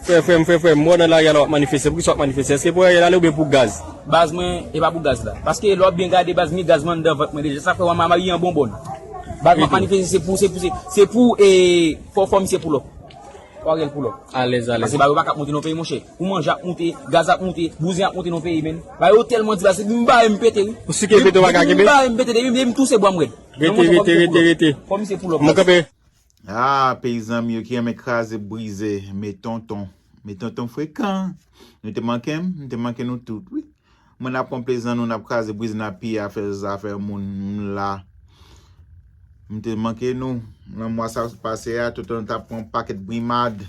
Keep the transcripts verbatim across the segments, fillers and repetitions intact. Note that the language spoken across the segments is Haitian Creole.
Frè, frè m, frè, frè m, mwen nan lari a la w ap manifeste. Pou ki sa w ap manifeste? Èske pou Ariel ale oubyen pou gaz? Baz mwen, e pa pou gaz la. Paske lè w ap byen gade, baz, mi gaz mwen anndan vant mwen deja. Sa fè w wè m abiye an bonbòn. Baz, m ap manifeste, se pou, se pou, se, se pou, e, fò, fò misye pull up. Fò Ariel pull up. Alèz, alèz. Paske bagay yo pa ka ap monte nan peyi, monchè. Pou manje ap monte, gaz ap monte, bouzen ap monte nan peyi, menn. Bagay yo tèlman di, baz, se m bare m pete, wi. Ou sike pete w pa ka kenbe? M bare m pete, depi m touse bwa m rèd. Rete, rete, rete, rete. Fò misye pull up. Mwen kanpe. Ah, peyizan m yo ki renmen kraze brize, men tonton, men tonton frekan. Nou te manke m, m te manke nou tout, wi. Mwen n ap pran plezi nan nou, n ap kraze brize, n ap piye afè zafè moun, m la. M te manke nou. Nan mwa sa k pase a, tonton t ap pran pakèt brimad.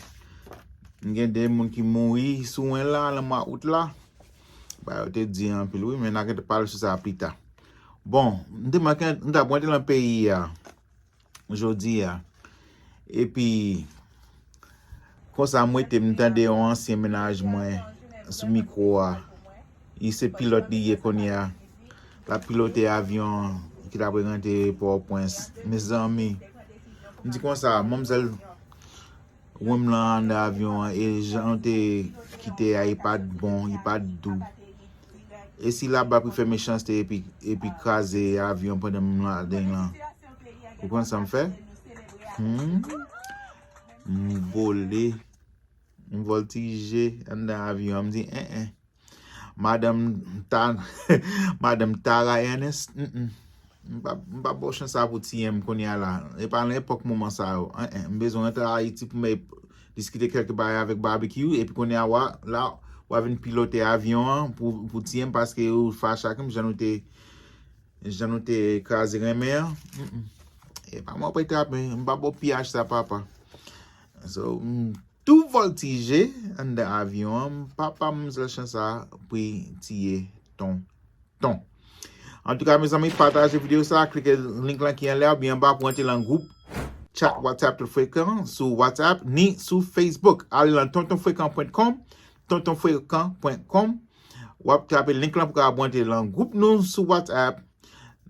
M gen de moun ki mouri sou wen la, nan mwa out la. Ba yo te di anpil, wi, men n a gentan pale sou sa pita. Bon, m te manke, m t ap rantre nan peyi a. Jodi a. Epi, konsa m rete, m tande yon ansyen mennaj mwen sou mikwo a. Li se pilòt li ye kounye a. L ap pilote avyon ki ta prale rantre Pòtoprens. Mezanmi, m di konsa, manmzèl wè m lan anndan avyon an, e jan w te kite a, li pa t bon, li pa t dou. E si l ap ba pou fè mechanste epi, epi kraze avyon pandan m ladan l lan? Ou konn sa m fè? Hmm? M vole. M vòltije anndan avyon an. M di, en, en. Madanm ta, madanm Tara Ernest, mm, mm. M pa, m pa ba w chans sa pou tiye m kounye a la. E pa nan epòk moman sa yo. En, en. M bezwen rantre Ayiti pou m diskite kèk bagay avèk Barbecue. Epi kounye a, w a, la, w a vin pilote avyon an pou, pou tiye m paske ou fache ak m jan nou te, jan nou te kraze renmen an. Mm, mm. E pa mwen pou trape, m pa ba w piyaj sa, papa. So, m tou vòltije anndan avyon an, m pa ba manzè chans sa pou l tiye tonton. Antouka, mezanmi, pataje videyo sa, klike link lan ki anlè a oubyen anba pou antre lan gwoup chat WhatsApp Tout Frekan sou WhatsApp ni sou Facebook. Ale lan tonton frekan pwen kòm, tonton frekan pwen kòm. W ap trape link lan pou ka antre lan gwoup nou sou WhatsApp.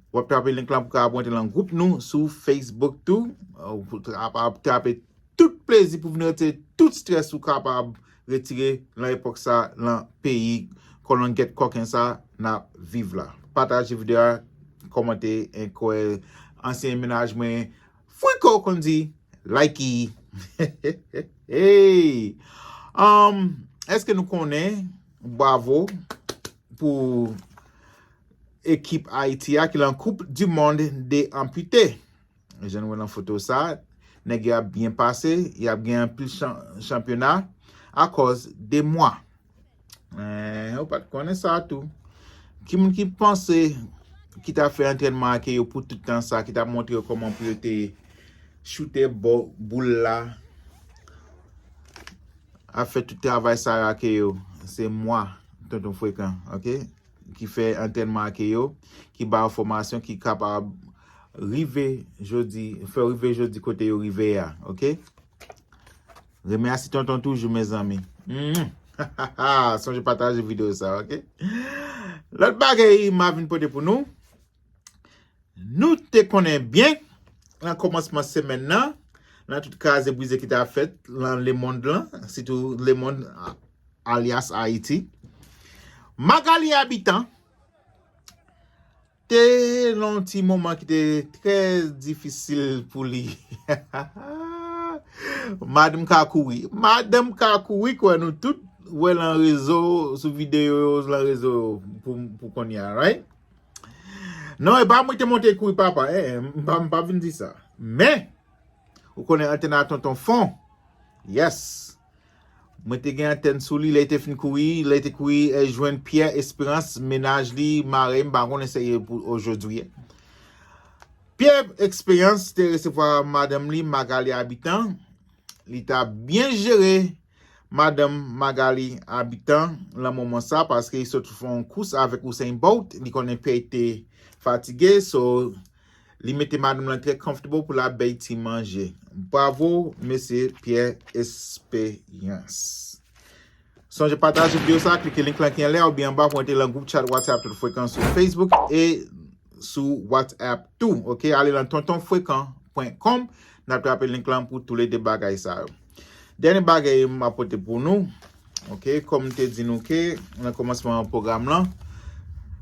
W ap trape link lan pou ka antre lan gwoup nou sou Facebook tou. Ou ap trape tout plezi pou vin retire tout strès ou kapab retire lan epòk sa lan peyi kolonn gèt kòken sa n ap viv la. Pataje videyo a, kòmante, enkwè ansyen mennaj mwen, Friko konn di, like. Hey! Um, èske nou konnen, bravo pou ekip Ayiti a ki lan Coupe du Monde des Amputés? Jan nou wè nan foto sa, nèg yo ap byen pase, y ap gen anpil chan, chanpyona akòz de mwa. Eh, ou pa t konnen sa tou. Ki moun ki panse ki ta fè antrènman ak yo pou tout tan sa, ki ta montre yo kòman pou yo te choute bò boul la, ap fè tout travay sa yo ak yo, se mwa, tonton frekan, ok? Ki fè antrènman ak yo, ki ba yo fòmasyon, ki kapab rive jodi, fè rive jodi kote yo rive a, ok? Remèsye tonton toujou, mezanmi. Mm. Sonje pataje videyo sa, ok? Lòt bagay m a vin pote pou nou. Nou te konnen byen nan kòmansman semèn nan, nan tout kraze brize ki ta fèt nan lemonn lan, sitou lemonn alyas Ayiti. Magalie Habitant te nan yon ti moman ki te trè difisil pou li. Madanm ka kouri. Madanm ka kouri, kwè nou tout wè lan rezo, sou videyo yo, lan rezo pou, pou kounye a, right? Non, e pa mwen ki te monte kouri papa, eh, eh, m pa, m pa vin di sa. Men, ou konnen antèn a tonton fon. Yes. Mwen te gen antèn sou li, lè li te fin kouri, lè li te kouri, eh, jwenn Pierre Espérance, mennaj li, marèy, m pa konnen se pou ojodwi. Pierre Espérance te resevwa madanm li, Magalie Habitant. Li ta byen jere madanm Magalie Habitant lan moman sa, paske li sot fè yon kous avèk Usain Bolt, li konnen Pierre te fatige, so li mete madanm lan trè comfortable pou l ap bay ti manje. Bravo, mesye Pierre Espérance. Sonje pataje videyo sa, klike link lan ki anlè oubyen anba pou antre lan gwoup chat WhatsApp Tout Frekan sou Facebook e sou WhatsApp tou, ok? Ale lan tonton frekan pwen kòm, n ap trape link lan pou toulede bagay sa yo. Dènye bagay m ap pote pou nou, ok, kòm m te di nou ke nan kòmansman pwogram lan,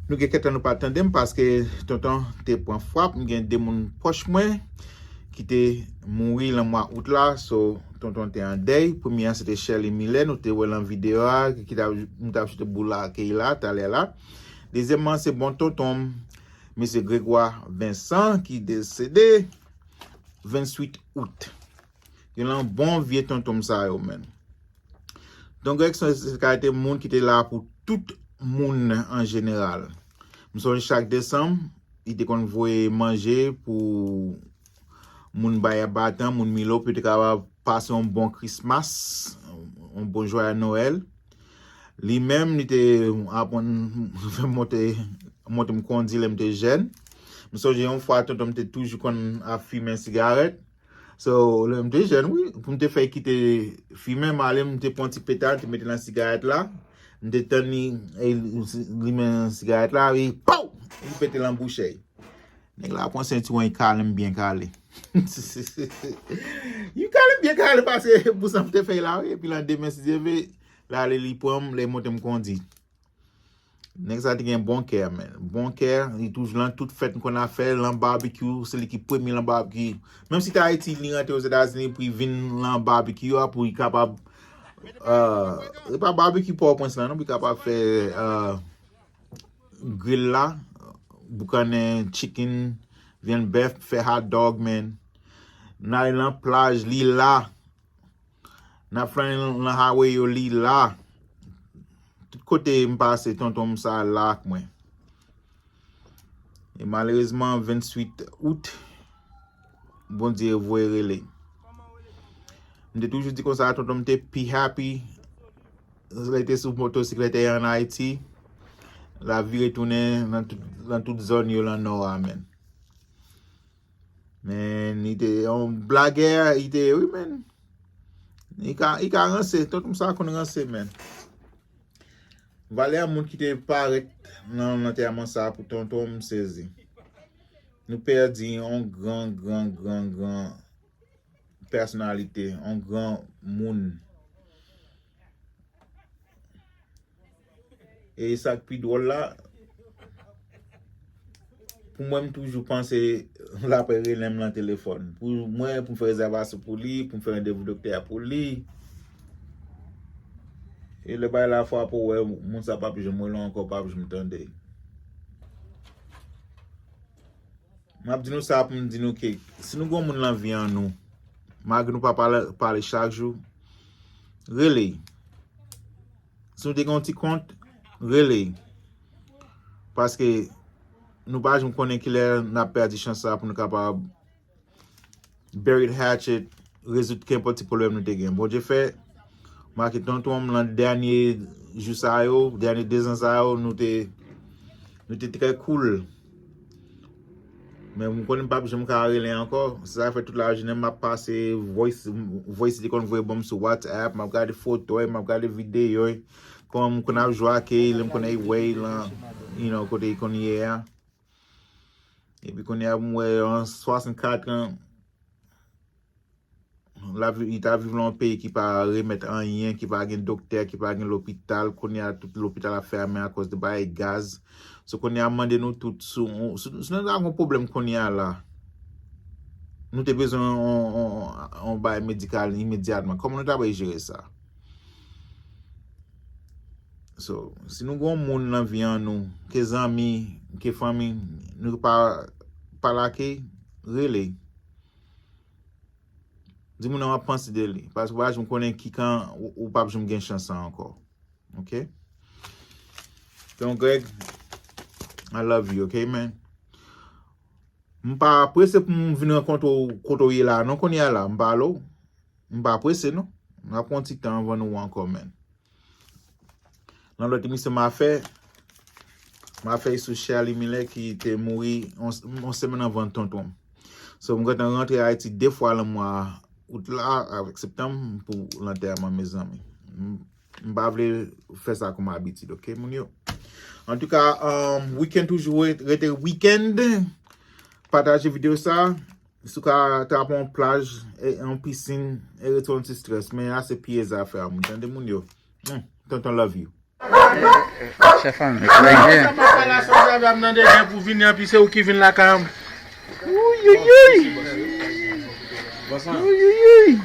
nou gen kèk tan nou pa tande m paske tonton te pran frap, m gen de moun pwòch mwen ki te mouri lan mwa out la, so tonton te an dèy. Premye an se te Sherly Miller, nou te wè lan videyo a, ki t ap, m t ap choute boul ak Keyla talè la. Dezyèmman se bon tonton m, mesye Gregoire Vincent, ki desede venntuit out. Gen lan bon vye tonton m sa yo, menn. Don Greg se, se kalite moun ki te la pou tout moun an jeneral. M sonje chak desanm, li te konn voye manje pou moun Bay Batan, moun Milo, pou yo te kapab pase yon bon Christmas, yon bon Joyeux Noël. Li menm, li te aprann fè m monte, monte m kondi lè m te jèn. M sonje yon fwa, tonton m te toujou konn ap fimen sigarèt. So, lè m te jèn, wi, pou m te fè kite fimen, m ale, m te pran ti petay, m te mete lan sigarèt la. M te tann li, e, li, limen sigarèt la, epi pow! Li pete lan bouch li. Nèg la pran sentiwon, li kale m byen kale. Li kale m byen kale, paske pou sa m te fè la, wi, epi landemen, si Dye vle, l ale, li pran m, lè monte m kondi. Nèg sa te gen bon kè, menn. Bon kè, li toujou lan tout fèt, m konn afè, lan barbecue, se li ki premye lan barbecue. Menm si te Ayiti, li rantre Ozetazini, pou li vin lan barbecue a, pou li kapab, euh, se pa barbecue Pòtoprens lan, non, pou li kapab fè, euh, grill la, boukannen chicken, vyann bèf, fè hot dog, menn. N ale lan plaj, li la. N ap flannen lan highway yo, li la. Tout kote m pase, tonton m sa la ak mwen. E malerezman, venntuit out, Bondye voye rele. M te toujou di konsa, tonton m te pi happy lè l te sou motosiklèt li an Ayiti. L ap vire tounen lan tout, lan tout zòn yo lan Nò a, menn. Men, li te yon blagè, li te, wi, menn. Li ka, li ka ranse, tonton m sa konn ranse, menn. Valè a moun ki te parèt nan lantèman sa pou tonton m sezi. Nou pèdi yon gran, gran, gran, gran pèsonalite, yon gran moun. E sa k pi dwòl la, pou mwen, m toujou panse l ap rele m lan telefòn. Pou mwen, pou m fè rezèvasyon pou li, pou m fè randevou doktè a pou li. E lè bagay la frape w, wè, moun sa p ap janm rele w ankò, w p ap janm tande. M ap di nou sa pou m di nou ke si nou gon moun lan vi an nou, malgre nou pa pale, pale chak jou, rele. Si nou te gen yon ti kont, rele. Paske nou pa janm konnen kilè n ap pèdi chans sa pou nou kapab bury the hatchet, rezoud kenpòt ti pwoblèm nou te gen. Bondye fè, make tonton m lan dènye jou sa yo, dènye dezan sa yo, nou te, nou te trè cool. Men m konnen m p ap janm ka rele ankò. Se sa k fè tout lajounen m ap pase voice, voice li te konn voye ban m sou WhatsApp, m ap gade foto l, m ap gade videyo l. Kòman m konn ap jwe ak li, lè m konn ap wè l lan, you know, kote l konn ye a. Epi kounye a, m wè an swasannkat an, l ap vi-, li t ap viv lan yon peyi ki pa remèt anyen, ki pa gen doktè, ki pa gen lopital. Kounye a, tout lopital ap fèmen akoz de bagay gaz. So, kounye a, m mande nou tout, si, si, si nou ta gon pwoblèm kounye a la, nou te bezwen yon, yon, yon, yon bagay medikal imedyatman, kòman nou ta pral jere sa? So, si nou gon moun lan vi an nou, ke zanmi, ke fanmi, nou pa, pa lage, rele. Di moun nan w ap panse de li. Paske w pa janm konnen ki kan ou, ou p ap janm gen chans sa ankò. Ok? Don Greg, I love you, ok, man? M pa prese pou m vin rankontre w kote w ye la, non, kounye a la, m pale w. M pa prese, non. M ap pran ti tan anvan nou wè ankò, man. Nan lòt emisyon m a fè, m a fè sou Sherly Miller ki te mouri yon, yon semèn anvan tonton m. So, m gentan rantre Ayiti de fwa lan mwa out la avèk septanm pou lantèman, mezanmi. M, m pa vle fè sa kòm abitid, ok, moun yo? Antouka, um, weekend toujou re-, rete weekend. Pataje videyo sa. Si w ka trape yon plaj, e, yon pisin, e retire yon ti strès. Men a se pye zafè a, moun. Tande moun yo. Hmm, tonton love you. Chèf an, Rengè. Sa pa pale a sa, sa va nan degè pou vini, anpi se ou ki vin lakay an. Ouyouyouyy. Ouyouyouyy.